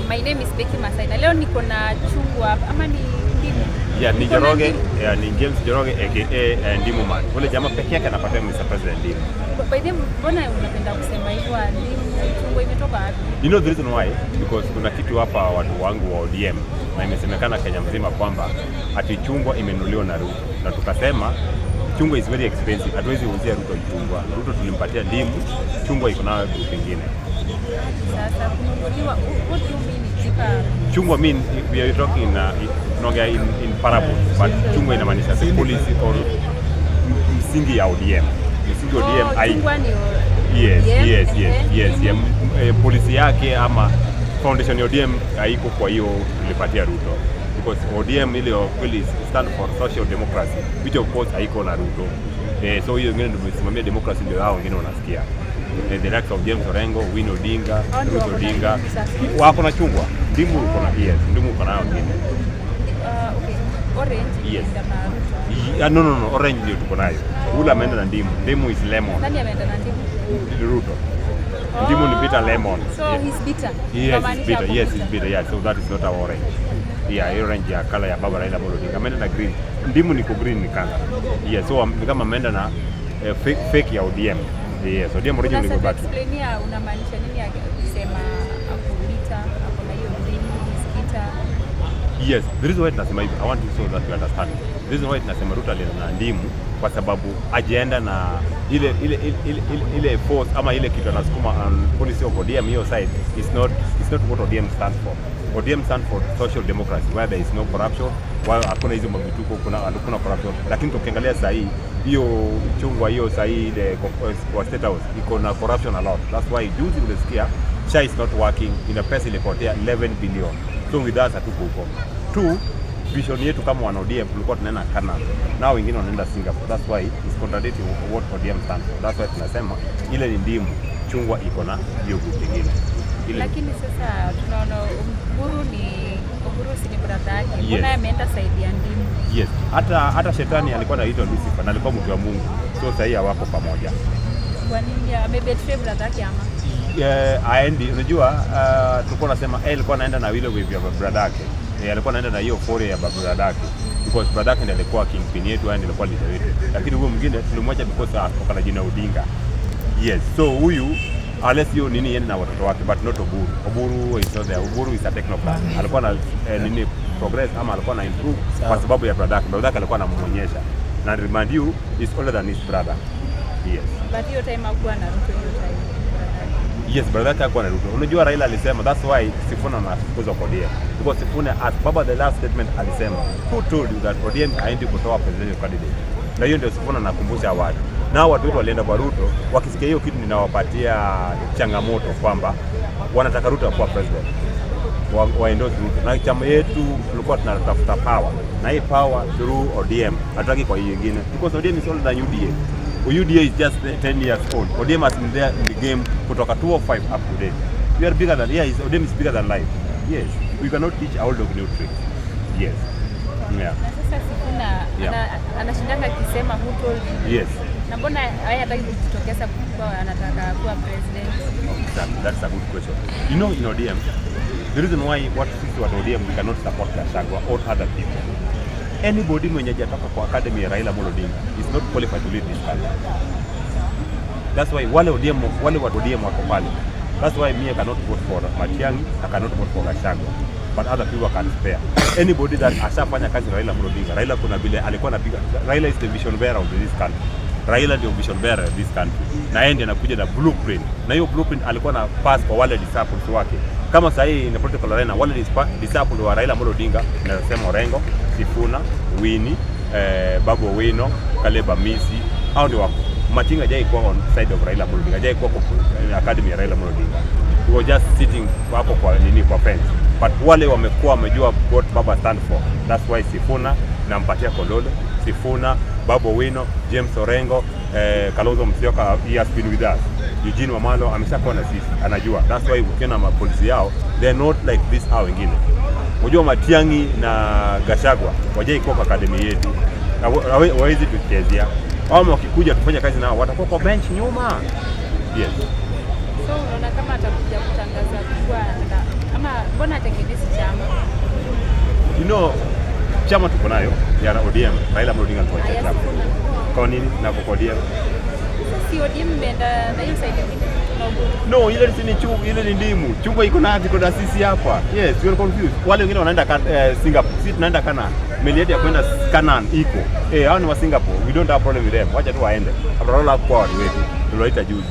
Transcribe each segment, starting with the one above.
My name is Becky Masai na leo niko na chungwa hapa ama ni ndimu? Yeah, ni Niko na Njoroge, ndimu. Yeah, ni James Njoroge aka Ndimu Man. Ule jamaa pekee yake anapatia Mr. President ndimu. By the way, mbona unapenda kusema hivyo, ndimu, chungwa imetoka wapi? You know the reason why? Because kuna kitu hapa watu wangu wa ODM na imesemekana Kenya mzima kwamba ati chungwa imenunuliwa na Ruto, na tukasema chungwa is very expensive, hatuwezi uzia Ruto chungwa. Ruto tulimpatia ndimu, chungwa iko nayo group ingine. Sasa kununuliwa, what do you mean ika Chungwa mean we are talking tunaongea in parable, but chungwa inamaanisha the policy or msingi ya ODM. Msingi wa ODM Oh, chungwa ni Yes, ODM, yes, yes, yeah. Policy yake ama foundation ya ODM haiko, kwa hiyo tulipatia Ruto because ODM ile kweli stand for social democracy, which of course haiko na Ruto. So hiyo ingine ndio imesimamia democracy, ndio hao wengine wanasikia. The likes of James Orengo, Winnie Odinga, Hao ndio Ruth wako na Odinga ndimu sasa. Wako na chungwa, ndimu uko na, yes, ndimu uko nayo wengine. Okay. Orange Yes. ilienda na Ruto. Yeah, no, orange ndio tuko nayo. Ule ameenda na ndimu. Ndimu is lemon. Nani ameenda na ndimu? Ruto. Ndimu ni bitter lemon. So Yeah. he's bitter. Yes, it's Kumaanisha bitter. ako Yes, bitter. it's bitter. Yeah, so that is not our orange. Yeah, hiyo orange ya color ya baba Raila Amolo Odinga. Ameenda na green. Ndimu niko green ni color. Yeah, so ni kama ameenda na fake ya ODM. Yes, ODM original Unaweza iko baki. Explainia unamaanisha nini akisema ako bitter, ako na hiyo ndimu, he's bitter? Yes, the reason why tunasema hivi, I want you so that you understand. The reason why tunasema Ruto alienda na ndimu kwa sababu ajaenda na ile force ama ile kitu anasukuma on policy of ODM. Hiyo side is not what ODM stands for. ODM stands for social democracy where there is no corruption, where hakuna hizo mavituko, kuna hakuna corruption. Lakini tukiangalia saa hii hiyo chungwa hiyo saa hii ile kwa State House iko na corruption a lot. That's why juzi ulisikia SHA is not working, ina pesa ilipotea 11 billion. So with us hatuko huko. Two, vision yetu kama wana ODM tulikuwa tunaenda Canada. Nao wengine wanaenda Singapore. That's why it's contradicting what ODM stands for. That's why tunasema ile ni ndimu, chungwa iko na hiyo group nyingine. Ile Lakini sasa tunaona Oburu ni Oburu, si ni brother yake? Yes. Mbona ameenda side ya ndimu? Yes. Hata shetani alikuwa anaitwa Lucifer na alikuwa mtu wa Mungu. So sasa hii hawako pamoja. Kwa nini amebetray brother yake ama? Aendi, unajua tulikuwa nasema alikuwa anaenda na ile wave ya brother yake. Alikuwa anaenda na hiyo foray ya brother yake. Because brother yake ndiye alikuwa kingpin yetu, yeye ndiye alikuwa leader wetu. Lakini huyo mwingine tulimwacha because atoka na jina Odinga. Yes. So huyu unless hiyo nini iende na watoto wake, but not Oburu. Oburu is not there. Oburu is a technocrat. Alikuwa na nini progress ama alikuwa na improve kwa sababu ya brother yake. Brother yake alikuwa anamuonyesha. Na remind you is older than his brother. Yes. But hiyo time hakuwa na Ruto, hiyo time brother yake. Yes, brother yake hakuwa na Ruto. Unajua Raila alisema, that's why Sifuna anafukuzwa kwa ODM. Because Sifuna, as Baba the last statement alisema, "Who told you that ODM haendi kutoa presidential candidate?" Na hiyo ndio Sifuna anakumbusha watu. Na watu wetu walienda kwa Ruto, wakisikia hiyo kitu ninawapatia changamoto kwamba wanataka Ruto kuwa president. Wa endorse Ruto. Na chama yetu tulikuwa tunatafuta power. Na hii power through ODM. Hatutaki kwa hii nyingine. Because ODM is older than UDA. UDA is just 10 years old. ODM has been there in the game kutoka 205 up to date. We are bigger than, yeah, ODM is bigger than life. Yes. We cannot teach our dog new tricks. Yes. Yeah. Na sasa Sifuna anashindanga akisema, "Who told you?" Yes. Na mbona yeye hataki kujitokeza kuwa anataka kuwa president? Exactly. That's a good question. You know, in ODM, the reason why what sisi wa ODM we cannot support Gachagua or other people. Anybody mwenye hajatoka kwa academy ya Raila Amolo Odinga is not qualified to lead this country. That's why wale ODM, wale wa ODM wako pale. That's why me, I cannot vote for Matiang'i, I cannot vote for Gachagua. But other people can spare. Anybody that ashafanya kazi na Raila Amolo Odinga, Raila kuna vile alikuwa anapiga. Raila is the vision bearer of this country. Raila ndio vision bearer of this country. Na yeye ndiye anakuja na blueprint. Na hiyo blueprint alikuwa na pass kwa wale disciples wake. Kama sasa hii in the political arena wale disciple wa Raila Amolo Odinga, nasema Orengo, Sifuna, Winnie, Babu Owino, Caleb Amisi, hao ndio wako. Matiang'i hajai kuwa on side of Raila Amolo Odinga, hajai kuwa kwa academy ya Raila Amolo Odinga. He was just sitting hapo kwa nini, kwa fence. But wale wamekuwa wamejua what Baba stand for. That's why Sifuna nampatia Kololo, Sifuna, Babu Owino, James Orengo, Kalonzo Musyoka, he has been with us. Eugene Wamalwa ameshakuwa na sisi, anajua. That's why ukiona mapolisi yao, they are not like this hao wengine. Unajua Matiang'i na Gachagua wajai kuwa kwa academy yetu. Hawezi tuchezea. Ama wakikuja tufanye kazi nao watakuwa kwa bench nyuma. Yes. So unaona kama atakuja kutangaza kuwa anataka ama mbona Mbona atengenezi chama? Chama tuko nayo ya ODM. Raila Amolo Odinga alituachia Haya, chama. Sifuna. Kwa nini? Na kwa ODM. Si ODM imeenda na hiyo side nyingine na Uhuru. No, ile si ni chungu, ile ni ndimu. Chungwa iko na iko na sisi hapa. Yes, you are confused. Wale wengine wanaenda Singapore. Sisi tunaenda Canaan. Meli yetu ya kwenda Canaan iko. Hao ni wa Singapore. We don't have problem with them. Wacha tu waende. After all, hapo watu wetu. Tuliwaita juzi.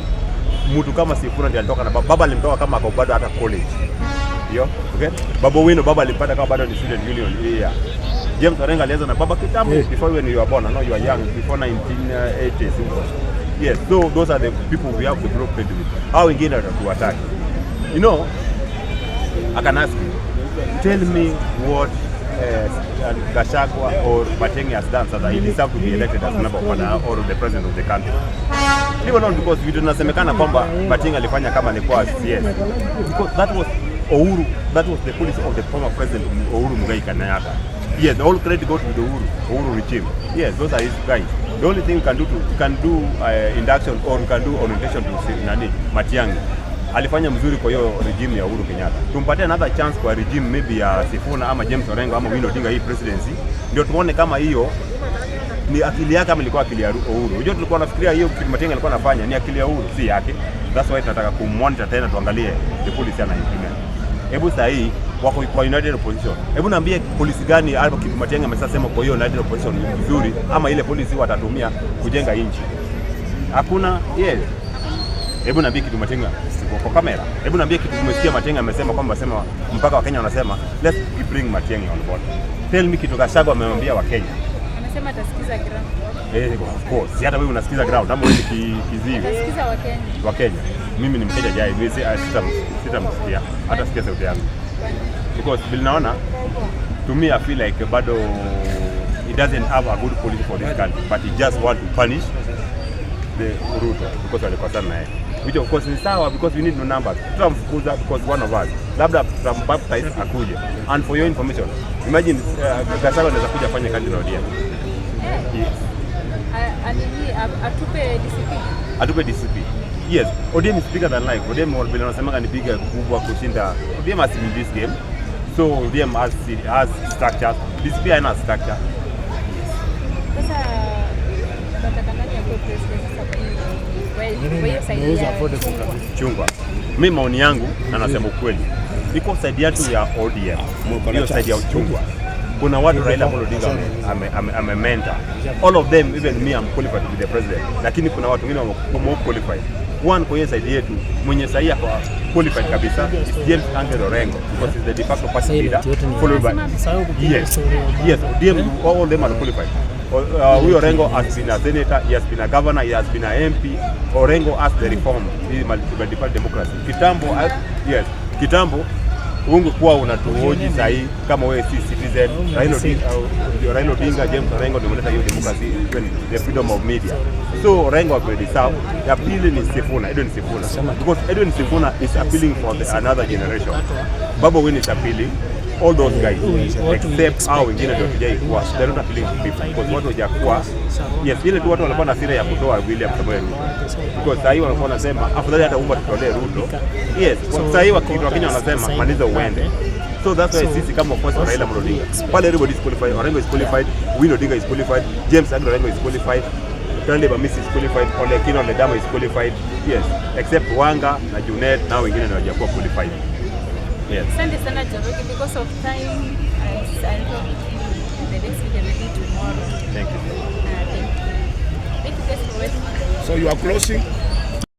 Mtu kama Sifuna ndiye alitoka na baba, baba alimtoka kama ako bado hata college. Ndio? Okay? Babu Owino baba alimpata kama bado ni student union. Yeah. James Orengo alianza na baba kitambo before when you were born. I know you are young, before 1980s huko. Yes, so those are the people we have the blueprint with. Hao wengine watatuattack. I can ask you, tell me what Gachagua or Matiang'i has done so that he deserve to be elected as member of parliament or the president of the country. Leave alone because vitu tunasemekana kwamba Matiang'i alifanya kama alikuwa CS. Because that was Uhuru, that was the policy of the former president Uhuru Muigai Kenyatta. Yes, all credit goes to the Uhuru regime. Yes, those are his guys. The only thing we can do to, we can do induction or we can do orientation to nani Matiang'i. Alifanya mzuri kwa hiyo regime ya Uhuru Kenyatta. Tumpatie another chance kwa regime maybe ya Sifuna ama James Orengo ama Winnie Odinga hii presidency, ndio tuone kama hiyo ni akili yake ama ilikuwa akili ya Uhuru. Unajua tulikuwa nafikiria hiyo kitu Matiang'i alikuwa anafanya ni akili ya Uhuru, si yake. That's why tunataka kumonitor tena tuangalie the policy ana implement. Hebu sasa hii wako kwa United Opposition. Hebu niambie policy gani hapo kitu Matiang'i amesema kwa hiyo United Opposition ni vizuri ama ile policy watatumia kujenga nchi? Hakuna. Yes. Hebu niambie kitu Matiang'i kwa kamera. Hebu niambie kitu umesikia Matiang'i amesema kwamba sema mpaka Wakenya wanasema let's bring Matiang'i on board. Tell me kitu Gachagua amemwambia Wakenya. Amesema atasikiza ground. Eh, of course. Si hata wewe unasikiza ground ama wewe ni kiziwi Atasikiza Wakenya. wa Kenya. Mimi ni Mkenya jai, mimi sitamsikia hata sikia sauti yangu. Because vile naona, to me I feel like bado he doesn't have a good policy for this country, but he just want to punish the Ruto because walikosana naye. Which of course ni sawa because we need no numbers. Tutamfukuza because one of us. Labda tutambaptize akuje. And for your information, imagine Gachagua anaweza kuja afanye kazi na ODM. Eh, Yes. Anini atupe DCP. Atupe DCP. Yes, ODM is bigger than life. ODM vile wanasemaga ni bigger kubwa kushinda. ODM has been this game. So ODM has structures. DCP haina structure. Sasa tunataka nani akuwe president sasa kwa hiyo side Nauza ya affordable chungwa? kabisa. Chungwa. Mi maoni yangu na nasema ukweli. Iko side yetu ya ODM. Hiyo side ya chungwa. Kuna watu Raila Amolo Odinga ame mentor. All of them, even me, I'm qualified to be the president. Lakini kuna watu wengine wame more qualified. One kwa hiyo side yetu mwenye sahi ako qualified kabisa is James Angel Orengo because he's the de facto party leader followed by Yes. Yes, ODM, all of them are qualified. Huyo Orengo has been a senator, he has been a governor, he has been a MP. Orengo has the reform, hii multi-party democracy. Kitambo, yes, kitambo ungekuwa unatuhoji sahi kama wewe si citizen. Raila Odinga, James Orengo ndio umeleta hiyo democracy, even the freedom of media. So Orengo amedeserve. Ya pili ni Sifuna, Edwin Sifuna. Because Edwin Sifuna is appealing for another generation. Babu Owino is appealing all those guys except hao wengine ndio hatujai kuwa, they're not appealing to people because watu hawajakuwa, yes, ile tu watu walikuwa na hasira ya kutoa William Samoei Ruto because sasa hivi wanakuwa wanasema afadhali hata umma tutolee Ruto. Yes, sasa hivi Wakenya wanasema maliza uende. So that's why sisi kama wafuasi wa Raila Amolo Odinga pale, everybody is qualified. Orengo is qualified, Winnie Odinga is qualified, James Agro Orengo is qualified, Caleb Amisi is qualified, Olekina Ledama is qualified. Yes, except Wanga na Junet na wengine ndio hawajakuwa qualified. Yes. Asante sana Njoroge, because of time I'll talk to you in the next video, maybe tomorrow. Thank you. Thank you. Thank you guys for watching. So you are closing?